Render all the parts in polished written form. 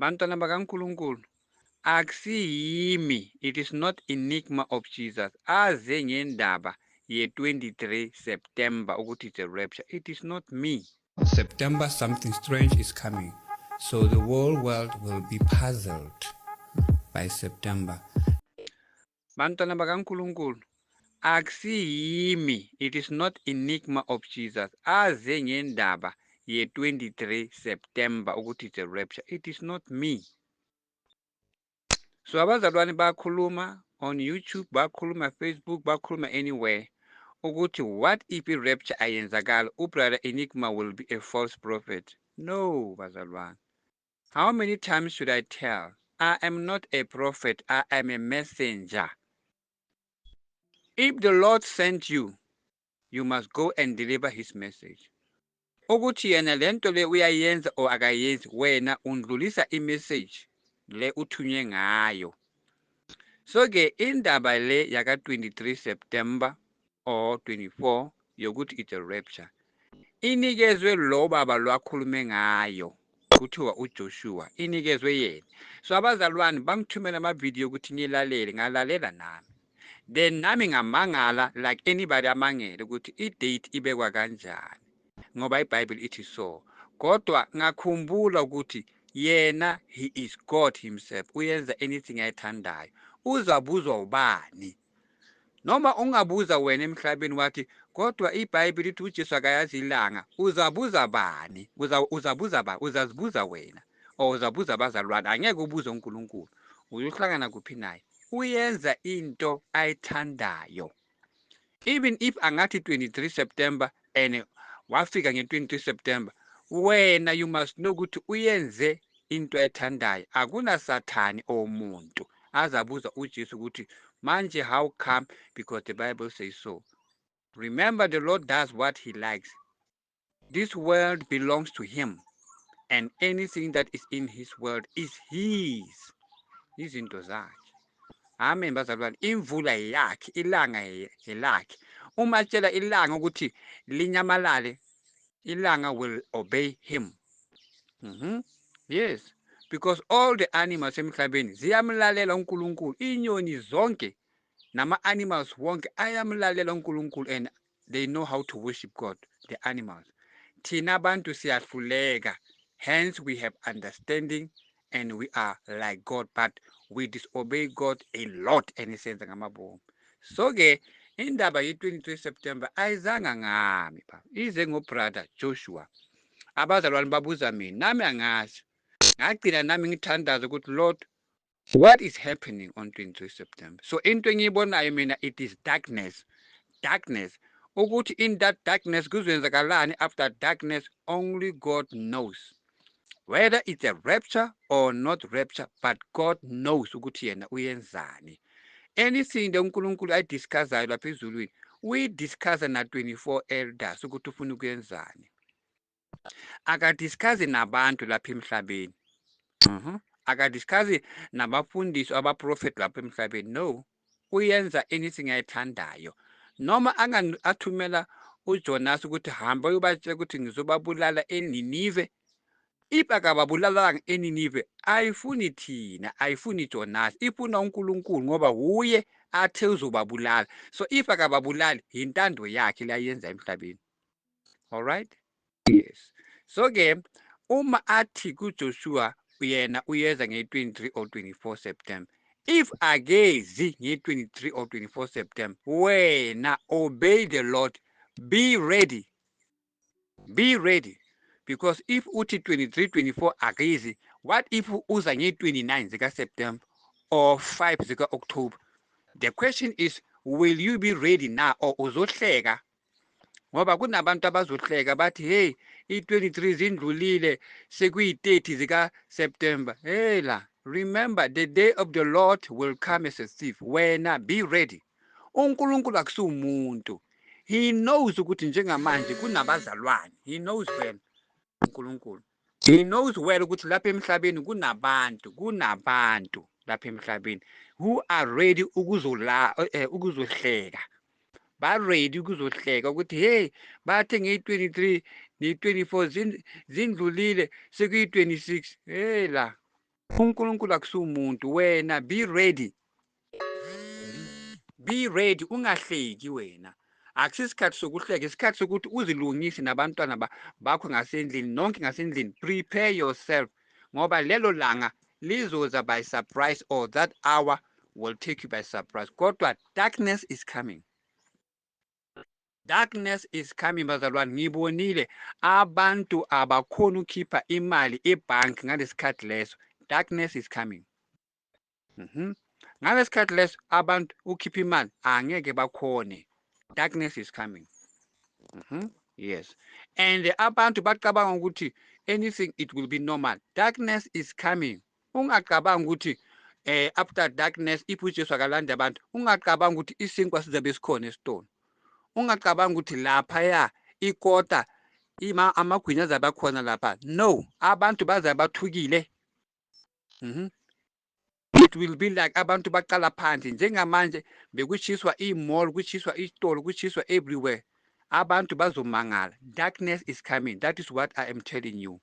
Bantwana bakaNkulunkulu, akusiyimi, it is not enigma of Jesus aze ngendaba ye-23 September ukuthi it's a rapture. It is not me. September, something strange is coming. So the whole world will be puzzled by September. Bantwana bakaNkulunkulu, akusiyimi, it is not enigma of Jesus aze ngendaba ye-23 September ukuthi it's a rapture. It is not me. So abazalwane bakhuluma on YouTube, bakhuluma Facebook, bakhuluma anywhere ukuthi what if i-rapture ayenzakala, ubrother Enigma will be a false prophet. No, bazalwane. How many times should I tell? I am not a prophet, I am a messenger. If the Lord sent you, you must go and deliver his message. Ukuthi yena lento le uyayenza or akayenzi, wena undlulisa imessage le uthunywe ngayo. So ke indaba le yaka 23 September or 24 yokuthi it's a rapture, inikezwe lo baba lwakhulume ngayo, kuthiwa uJoshua, inikezwe yena. So abazalwane bangithumela amavidiyo ukuthi ngilalele, ngalalela nami. Then nami ngamangala like anybody amangele ukuthi i-date ibekwa kanjani, ngoba iBhayibheli ithi so. Kodwa ngakhumbula ukuthi yena, he is God himself, uyenza anything ayithandayo. Uzabuzwa ubani? Noma ungabuza wena emhlabeni wathi kodwa iBhayibheli lithi uJesu akayazi ilanga, uzabuza bani? Uzabuza bani? Uzazibuza wena or uzabuza abazalwane? Angeke ubuze uNkulunkulu. Uyohlangana kuphi naye? Uyenza into ayithandayo. Even if angathi 23 September and wafika nge-23 September, wena you must know ukuthi uyenze into ayithandayo. Akunasathani omuntu azabuza uJesu ukuthi manje how come, because the Bible says so. Remember, the Lord does what he likes. This world belongs to him, and anything that is in his world is his. Izinto zakhe. Amen, bazalwane. Imvula yakhe, ilanga elakhe. Uma tshela ilanga ukuthi linyamalale, ilanga will obey him. Yes, because all the animals emhlabeni ziyamlalela uNkulunkulu. Inyoni zonke nama animals wonke ayamlalela uNkulunkulu, and they know how to worship God, the animals. Thina abantu siyahluleka. Hence we have understanding and we are like God, but we disobey God a lot and senza ngamabomu. So ke indaba ye-23 September ayizanga ngami baba, ize ngobrother Joshua. Abazalwane babuza mina, nami angazi. Ngagcina nami ngithandaza ukuthi Lord, what is happening on 23 September? So into engiyibonayo mina, it is darkness. Darkness. Ukuthi in that darkness kuzoyenzakalani after darkness, only God knows. Whether it's a rapture or not rapture, but God knows ukuthi yena uyenzani. Anything uNkulunkulu ayidiscussayo lapha ezulwini, uyidiscussa na 24 elders ukuthi ufuna ukuyenzani. Akadiscussi nabantu lapha emhlabeni. Akadiscussi nabafundisi, abaprofeti lapha emhlabeni. No, uyenza anything ayithandayo. Noma athumela uJonas ukuthi hamba uyobatshela ukuthi ngizobabulala eNinive. If akababulalanga eNinive, ayifuni thina, ayifuni Jonas, ifuna uNkulunkulu ngoba uye athe uzobabulala. So if akababulali, intando yakhe layenza emhlabeni. All right? Yes. So ke uma athi kuJoshua yena uyeza nge-23 or 24 September, if akezi nge-23 or 24 September, wena obey the Lord, be ready. Be ready. Because if uthi 23, 24 akezi, what if uza nge-29 zika September or 5 zika October? The question is, will you be ready now or uzohleka? Ngoba kunabantu abazohleka bathi hey, i-23 zindlulile, sekuyi-30 zika September. Hey la, remember the day of the Lord will come as a thief. Wena be ready. uNkulunkulu akusumuntu. He knows ukuthi njengamanje kunabazalwane. He knows well uNkulunkulu. He knows well ukuthi lapha emhlabeni kunabantu lapha emhlabeni who are ready ukuzola ukuzohleka. Ba ready ukuzohleka ukuthi hey, bathe ngeyi-23 ne-24 zindlulile, sekuyi-26. Hey la, UNkulunkulu akusumuntu. Wena be ready, be ready, ungahleki wena. Akusisikhathi sokuhleka, isikhathi sokuthi uzilungise nabantwana bakho ngasendlini, nonke ngasendlini. Prepare yourself, ngoba lelo langa lizoza by surprise, or that hour will take you by surprise. Kodwa darkness is coming, darkness is coming bazalwane. Ngibonile abantu abakhona ukukhipha imali ebhanki ngalesikhathi leso. Darkness is coming. Ngalesikhathi leso abantu ukhipha imali angeke bakhone. Darkness is coming. Yes, and abantu bacabanga ukuthi anything it will be normal. Darkness is coming. Ungacabanga ukuthi after darkness, if uJesu akalanda abantu, ungacabanga ukuthi isinkwa sizabe sikhona esitolo. Ungacabanga ukuthi laphaya ikota ima amagwinya azabe akhona lapha. No, abantu bazabe bathukile. It will be like abantu baqala phansi. Njengamanje bekutshiswa i-mall, kutshiswa isitolo, kutshiswa everywhere. Abantu bazomangala. Darkness is coming. That is what I am telling you.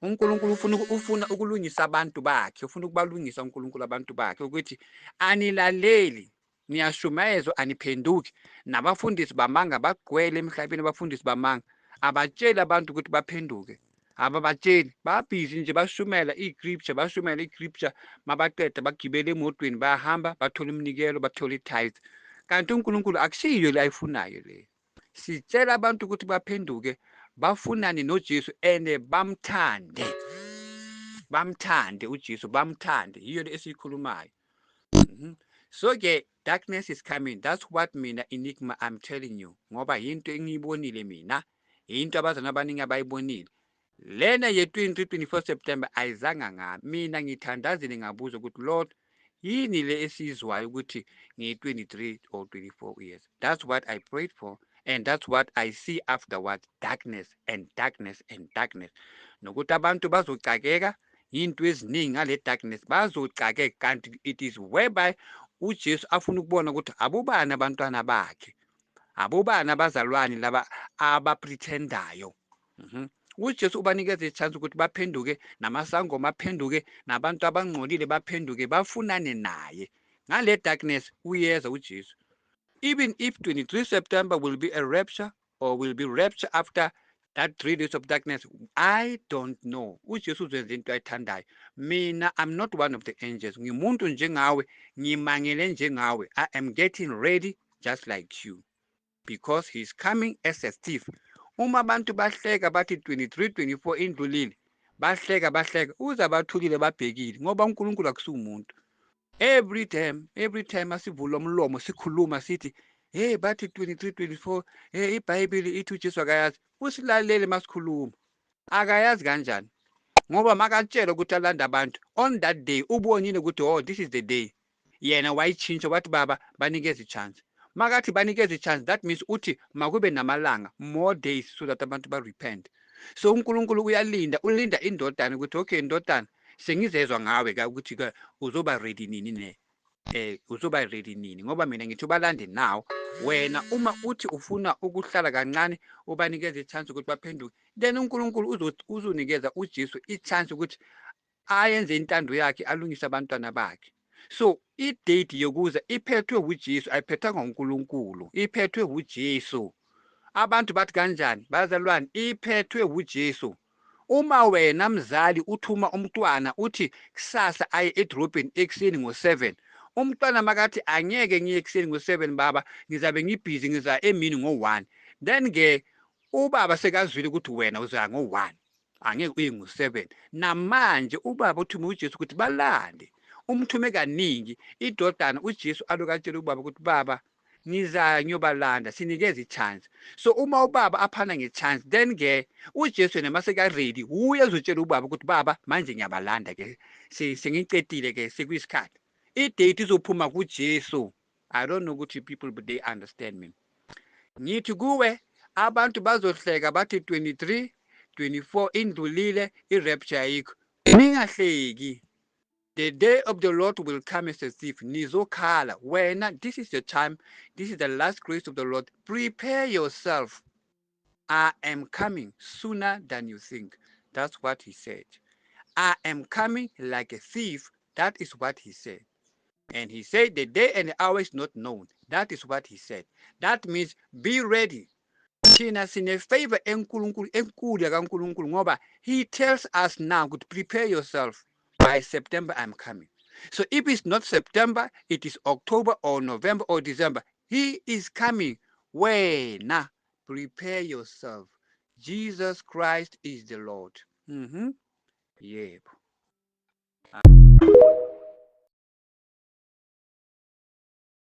UNkulunkulu ufuna ukulungisa abantu bakhe, ufuna ukubalungisa uNkulunkulu abantu bakhe, ukuthi anilaleli, niyashumayezwa, aniphenduki. Nabafundisi bamanga bagcwele emhlabeni. Abafundisi bamanga abatsheli abantu ukuthi baphenduke, ababatsheli, babhizi nje bashumela i-scripture, bashumela i-scripture, mabaqeda bagibele emotweni bayahamba, bathola iminikelo, bathola i-tithe. Kanti uNkulunkulu akusiyo le ayifunayo le. Sitshela abantu ukuthi baphenduke, bafunane noJesu and bamthande, bamthande uJesu, bamthande. Yiyo le esiyikhulumayo. So ke darkness is coming. That's what mina Enigma I'm telling you, ngoba yinto engiyibonile mina, into abazalwane abaningi abayibonile. Lena ye-23 24 September ayizanga ngami mina. Ngithandazile, ngabuza ukuthi, "Lord, yini le esiyizwayo ukuthi ngiyi-23 or 24 years?" That's what I prayed for and that's what I see afterwards: darkness and darkness and darkness, nokuthi abantu bazocakeka into eziningi ngale darkness, bazocakeka. Kanti it is whereby uJesu afuna ukubona ukuthi abobani abantwana bakhe, abobani abazalwane laba abapretendayo. UJesu ubanikeza i-chance ukuthi baphenduke, namasangoma aphenduke, nabantu abangcolile baphenduke, bafunane naye. Ngale darkness uyeza uJesu. Even if 23 September will be a rapture or will be rapture after that 3 days of darkness, I don't know. UJesu uzenza into ayithandayo. Mina I'm not one of the angels. Ngimuntu njengawe, ngimangele njengawe. I am getting ready just like you, because he's coming as a thief. Uma abantu bahleka bathi 23 24 indlulile, bahleka, bahleka, uze bathulile, babhekile, ngoba uNkulunkulu akusumuntu. Every time, every time asivula umlomo sikhuluma sithi, "Hey, bathi 23 24, hey, iBhayibheli ithi uJesu akayazi." Usilalele masikhuluma. Akayazi kanjani? Ngoba makatshela ukuthi alanda abantu on that day, ubonile ukuthi, oh, this is the day. Yena wayitshintsha wathi, "Baba, banikeze i-chance." Makathi banikeze i-chance, that means uthi makube namalanga, more days, so that abantu ba-repent. So uNkulunkulu uyalinda, ulinda indodana ukuthi, "Okay, ndodana, sengizezwa ngawe ka ukuthi ke uzoba ready nini ne uzoba ready nini, ngoba mina ngithi ubalande now. Wena uma uthi ufuna ukuhlala kancane, ubanikeze i-chance ukuthi baphenduke." Then uNkulunkulu uzonikeza uJesu i-chance ukuthi ayenze intando yakhe, alungise abantwana bakhe. So i-date yokuza iphethwe uJesu, ayiphethwanga uNkulunkulu, iphethwe uJesu. Abantu bathi kanjani bazalwane? Iphethwe uJesu. Uma wena mzali uthuma umntwana uthi kusasa aye edrobheni ekuseni ngo-7, umntwana makathi, "Angeke ngiye ekuseni ngo-7 baba, ngizabe ngibhizi, ngiza emini ngo-1," then ke ubaba sekazwile ukuthi wena uzaya ngo-1, angeke uye ngo-7. Namanje ubaba uthume uJesu ukuthi balande. Umthume kaningi idodana. uJesu aloku atshela ubaba ukuthi, "Baba, ngizaya ngiyobalanda, sinikeze i-chance." So uma ubaba aphana nge-chance, then ke uJesu yena maseka-ready, uye ezotshela ubaba ukuthi, "Baba, manje ngiyabalanda ke, sengicedile ke, sekuyisikhathi." I-date izophuma kuJesu. I don't know ukuthi people, but they understand me. Ngithi kuwe, abantu bazohleka bathi 23 24 indlulile, i-rapture ayikho. Ningahleki. The day of the Lord will come as a thief. Nizokhala wena. This is the time, this is the last grace of the Lord. Prepare yourself. I am coming sooner than you think. That's what he said. I am coming like a thief. That is what he said. And he said the day and the hour is not known. That is what he said. That means be ready. Thina sine-favor enkulunkulu enkulu yakaNkulunkulu ngoba he tells us now to prepare yourself. By September I'm coming. So if it's not September, it is October or November or December. He is coming. Wena prepare yourself. Jesus Christ is the Lord. Yebo.